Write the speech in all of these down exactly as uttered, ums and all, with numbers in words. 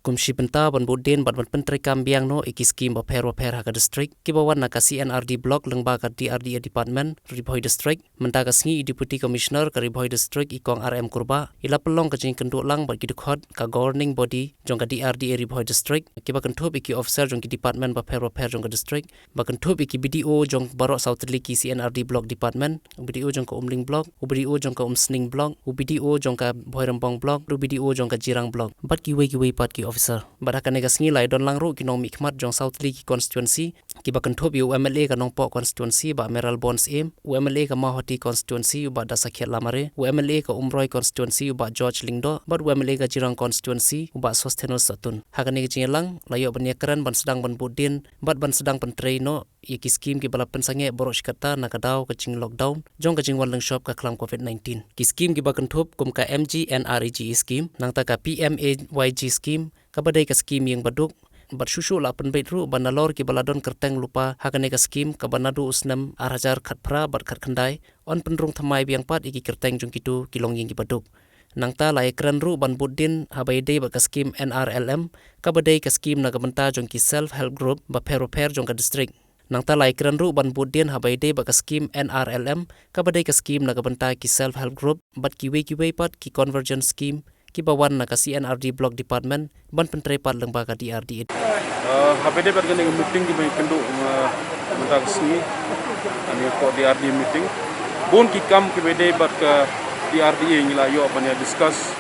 Kum shi bynta ban bud dien bad ban pyntreikam biang noh ïa ki skim bapher bapher ha ka district kiba wan na ka C and RD Block lyngba ka D R D A Department, Ri Bhoi District, mynta ka sngi i Deputy Commissioner ka Ri Bhoi District i Kong R M Kurbah i la pynlong ka jingïakynduh lang bad ki dkhot ka governing body jong ka D R D A Ri Bhoi District kiba kynthup ïa ki officer jong ki department bapher bapher jong ka district, ba kynthup ïa ki B D O jong baroh saw tylli ki C and RD Block Department, u B D O jong ka Umling Block, u B D O jong ka Umsning Block, u B D O jong ka Bhoirymbong Block, u B D O jong ka Jirang Block, bad kiwei kiwei pat ki officer. Bad ha kane ka sngi la ïadon lang ruh ki nongmihkhmat jong saw tylli ki constituency kiba kynthup ïa u M L A ka Nongpoh constituency, Bah Mayralborn Syiem, u M L A ka Mawhati constituency, u Bah Dasakhiat Lamare, u M L A ka Umroi constituency, u Bah George Lyngdoh, bad u M L A ka Jirang constituency, u Bah Sosthenes Sohtun. Ha kane ka jingïalang la ïoh ban ïakren ban sdang ban bud dien bad ban sdang pyntrei noh ïa ki skim kiba la pynsangeh baroh shi katta na ka daw ka jing lockdown jong ka jingwan lyngshop ka khlam COVID nineteen. Ki skim kiba kynthup kum ka M G N R E G E skim, nangta ka P M A Y G skim, kaba dei ka skim ïing baduk, bad shuh shuh la pynbeit ruh ba nalor kiba la don kyrteng lypa ha kane ka skim kaba naduh u snem ar hajar khatphra bad khatkhyndai, yn pynrung thymmai biang pat ïa ki kyrteng jong kito ki longïing kiba duk. Nangta la ïakren ruh ban bud dien haba ïadei bad ka skim N R L M, kaba dei ka skim na ka bynta jong ki self help group bapher bapher jong ka district. Nangta la ïakren ruh ban bud dien haba ïadei bad ka skim N R L M, kaba dei ka skim na ka bynta ki self help group bad kiwei kiwei pat ki convergence skim kiba wan na ka C and RD Block Department ban pyntrei pat lyngba ka D R D A. Uh, haba ïadei bad kane ka meeting kiba ïakynduh, uh, mynta ka sngi, kane ka D R D A meeting, bun ki kam kiba ïadei bad ka D R D A ngi la ïoh ban ïa discuss.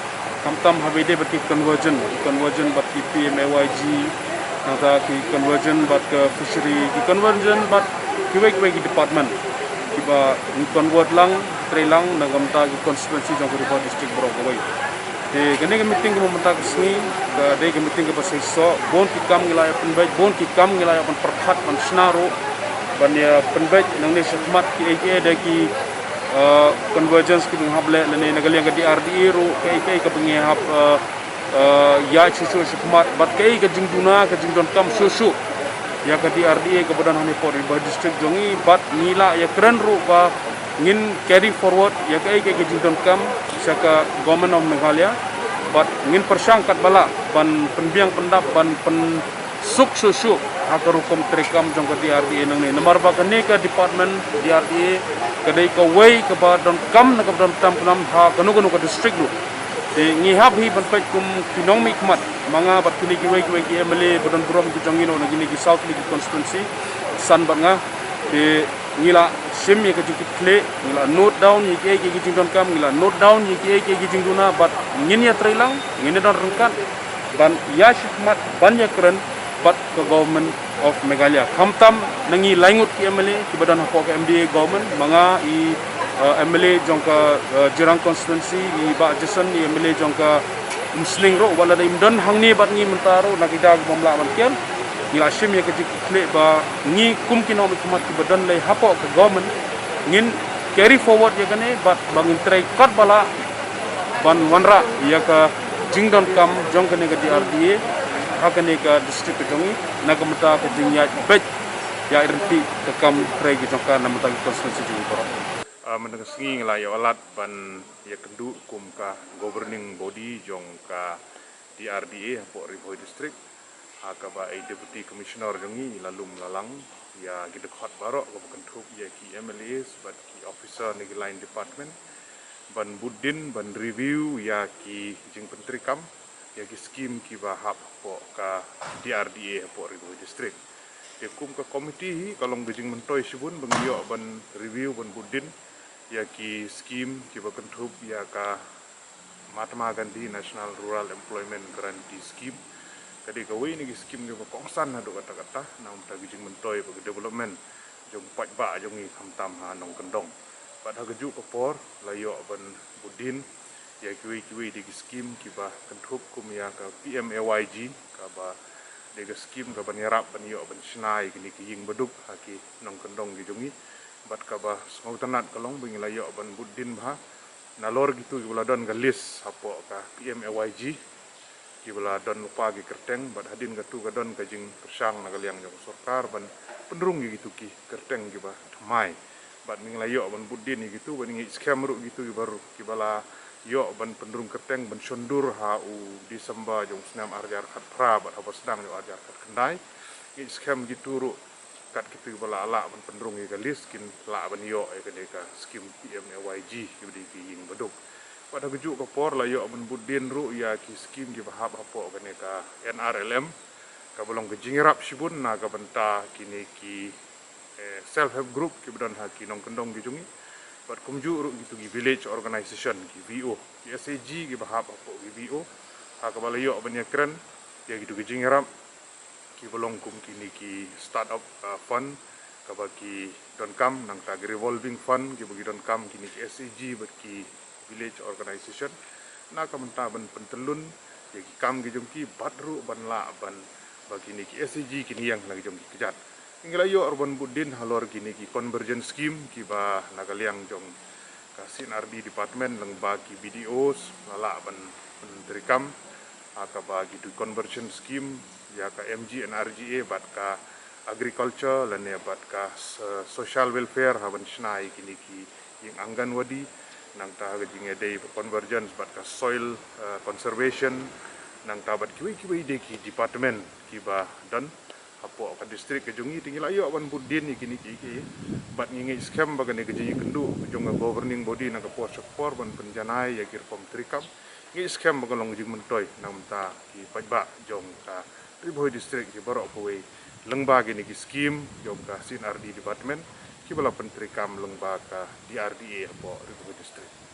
Khamtam haba ïadei bad ki convergence, ki convergence bad ki P M A Y G, nangta ki convergence bad ka fishery, ki convergence bad kiwei kiwei ki department kiba ngi converge lang, trei lang na ka bynta ki constituency jong ka Ri Bhoi District baroh kawei. Te kane ka meeting kaba mynta ka sngi ka dei ka meeting kaba shisha, bun ki kam ngi la ïa pynbeit, bun ki kam ngi la ïa ban pyrkhat ban shna ruh ban ïa pynbeit nangne shakhmat kiei kiei de ki, uh, convergence kiba ngi hap leh lane na ka liang ka D R D A ruh kiei kiei kaba ngi hap, uh, uh, ïa shuh shuh shakhmat bad kaei ka jingduna ka jingdonkam shuh shuh ïa ka D R D A kaba don hangne hapoh Ri Bhoi District jong ngi, bad ngi la ïakren ruh ba ngin carry forward ïa kaei kaei ka jingdonkam sha ka Government of Meghalaya, bad ngin pyrshang katba lah ban pynbiang pyndap ban pynsuk shuh shuh ha ka rukom treikam jong ka D R D A nangne, namar ba kane ka department D R D A ka dei kawei kaba donkam na kaba don tam tam ha kano kano ka district ruh. Te ngi hap hi ban peit kum ki nongmihkhmat, ma nga bad kine kiwei kiwei ki M L A ba don burom ki jong ngi noh na kine ki saw tylli ki constituency san bad nga. Te ngi la shim ïa ka jingkitkhlieh, ngi la note down ïa kiei kiei ki jingdonkam, ngi la note down ïa kiei kiei ki jingduna, bad ngin ïa trei lang, ngin ïa don ryngkat ban ïa shakhmat ban ïakren bad ka Government of Meghalaya. Khamtam na ngi laingut ki M L A kiba don hapoh ka M D A government, ma nga i, uh, M L A jong ka, uh, Jirang constituency, i Bah Jason, i M L A jong ka Umsning ruh, wat la dei im don hangne bad ngi mynta ruh na ki daw ki bym lah ban kian. Ngi la shim ïa ka jingkitkhlieh ba ngi kum ki nongmihkhmat kiba don lei hapoh ka government ngin carry forward ïa kane bad ba ngin trei katba lah ban wanrah ïa ka jingdonkam jong kane ka D R D A ha kane ka district ka jong ngi na ka bynta ka jingïaid beit ïaid ryntih ka kam trei ka jong ka na ka bynta ka constituency jong ngi baroh. Ah, mynta ka sngi ngi la ïoh lad ban ïakynduh kum ka governing body jong ka D R D A hapoh Ri Bhoi District, ha kaba i Deputy Commissioner jong ngi i la lum la lang ïa ki dkhot baroh kaba kynthup ïa ki M L As bad ki officer na ki line department ban bud dien ban review ïa ki jingpyntreikam ïa ki skim kiba hap hapoh ka D R D A hapoh Ri Bhoi District. Te kum ka committee hi ka long ka jingmyntoi shibun ba ngi ïoh ban review ban bud dien ïa ki skim kiba kynthup ïa ka Mahatma Gandhi National Rural Employment Guarantee Scheme. Ka dei kawei na ki skim kiba kongsan haduh katta katta na ka bynta ka jingmyntoi bad ka development jong paidbah jong ngi khamtam ha nongkyndong. Bad ha kajuh ka por la ïoh ban bud dien ïa kiwei kiwei de ki skim kiba kynthup kum ïa ka P M A Y G, kaba dei ka skim kaban ïarap ban ïoh ban shna ïa kine ki ïing baduk ha ki nongkyndong ki jong ngi. Bad kaba sngewtynnat ka long ba ngi la ïoh ban bud dien bha nalor kitu kiba la don ka list hapoh ka P M A Y G, kiba la don lypa ki kyrteng, bad hadien katu ka don ka jingpyrshang na ka liang jong ka sorkar ban pynrung ïa kitu ki kyrteng kiba thymmai. Bad ngi la ïoh ban bud dien ïa kitu, bad ngi skhem ruh kitu kiba ruh kiba la ïoh ban pynrung kyrteng ban shon dur ha u December jong u snem ar hajar khatphra bad haba sdang jong ar hajar khatkhyndai. Ngi skhem kito ruh kat kito ba la lah ban pynrung ïa ka list kin lah ban ïoh ïa kane ka skim P M A Y G kiba dei ki ïing baduk. Bad ha kajuh ka por la ïoh ban bud dien ruh ïa ki skim kiba hap hapoh kane ka N R L M kaba long ka jingïarap shibun na ka bynta kine ki eh, self help group kiba don ha ki nongkyndong ki jong ngi. Bad kumjuh ruh kito ki village organization ki V O, ki S H G kiba hap hapoh ki V O. Ha kaba la ïoh ban ïakren ïa kito ki jingïarap kiba long kum kine ki start up uh, fund kaba ki donkam, nangta ki revolving fund kiba ki donkam kine ki S H G bad ki village organization na ka bynta ban pyntyllun ïa ki kam ki jong ki bad ruh ban lah ban ba kine ki S H G kin ïeng la ki jong ki kjat. Ngi la ïoh ruh ban bud dien halor kine ki convergence scheme kiba na ka liang jong ka C and R D department lyngba ki B D Os la lah ban ban treikam ha kaba kito convergence scheme ïa ka M G N R G A bad ka agriculture lane bad ka so- social welfare ha ban shna ïa kine ki ïing Anganwadi, nangta ka jingïadei ba convergence bad ka soil uh, conservation, nangta bad kiwei kiwei de ki department kiba don hapoh ka district ka jong ngi. Te ngi la ïoh ban bud dien ïa kine ki ki bad ngi ngeit skhem ba kane ka jingïakynduh jong ka governing body na ka por sha ka por ban pynjanai ïa ki rukom treikam. Ngi skhem ba ka long jingmyntoi na ka bynta ki paidbah jong ka Ri Bhoi District ki baroh kawei lyngba kine ki scheme jong ka C and R D department kiba la pyntreikam lyngba ka D R D A hapoh Ri Bhoi District.